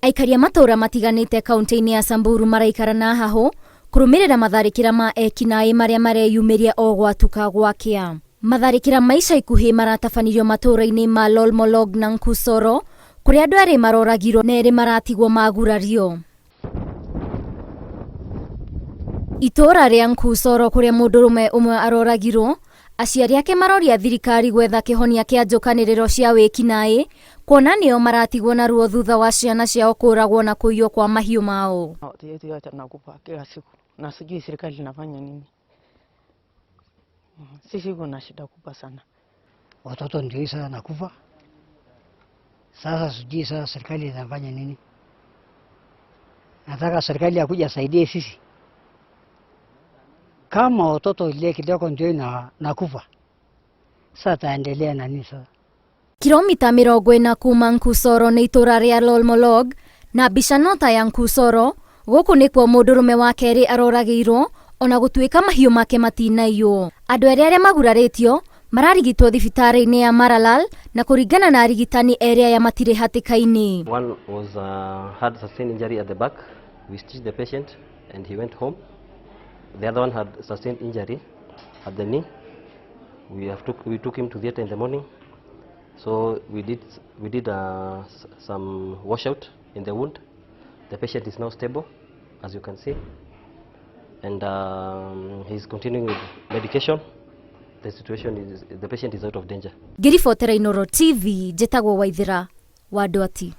Aikari a matũũra matiganĩte kaunti-inĩ ya Samburu maraikara na hahũ kũrũmĩrĩra matharĩkĩra ma ekinaĩ marĩa mareyumĩria o gwatuka gwakĩa. Matharĩkĩra ma ica ikuhĩ maratabanirio matũũra-inĩ ma Lolmolog na Nkusoro kũrĩa andũ erĩ maroragirwo na erĩ maratigwo magurario. Itũũra rĩa Nkusoro kũrĩa mũndũrũme ũmwe aroragirwo, aciari ake maroria thirikari gwetha kĩhonia kĩa njũkanĩrĩro cia wĩkinaĩ kuona nĩo maratigwo na ruo thutha wa ciana ciao kũragwo na kũiywo kwa mahiũ mao. Watu yetu yote nakufa kila siku na sijui serikali inafanya nini. Sisi kuna shida kubwa sana. Watoto ndio hii sasa nakufa. Sasa sijui sasa serikali inafanya nini. Nataka serikali akuja asaidie sisi. Kama watoto ile kidogo ndio ina nakufa. Sasa taendelea na nini sasa? Kilomita 40 kuma Nkusoro nĩ itũũra rĩa Lolmolog na mbica no ta ya Nkusoro gũkũ nĩkuo mũndũrũme wa kerĩ aroragĩirwo ona gũtuĩka mahiũ make matinaiywo. Andũ erĩ arĩa magurarĩtio mararigitwo thibitarĩ-inĩ ya Maralal na kũringana na arigitani erĩ aya matirĩ hatĩka-inĩ. One was had sustained injury at the back. We stitched the patient and he went home. The other one had sustained injury at the knee. We took him to theater in the morning. So we did some washout in the wound. The patient is now stable, as you can see, and he's continuing with medication. The situation is the patient is out of danger. Ngĩribotera Inooro TV, njĩtagwo Waithĩra wa Ndwati.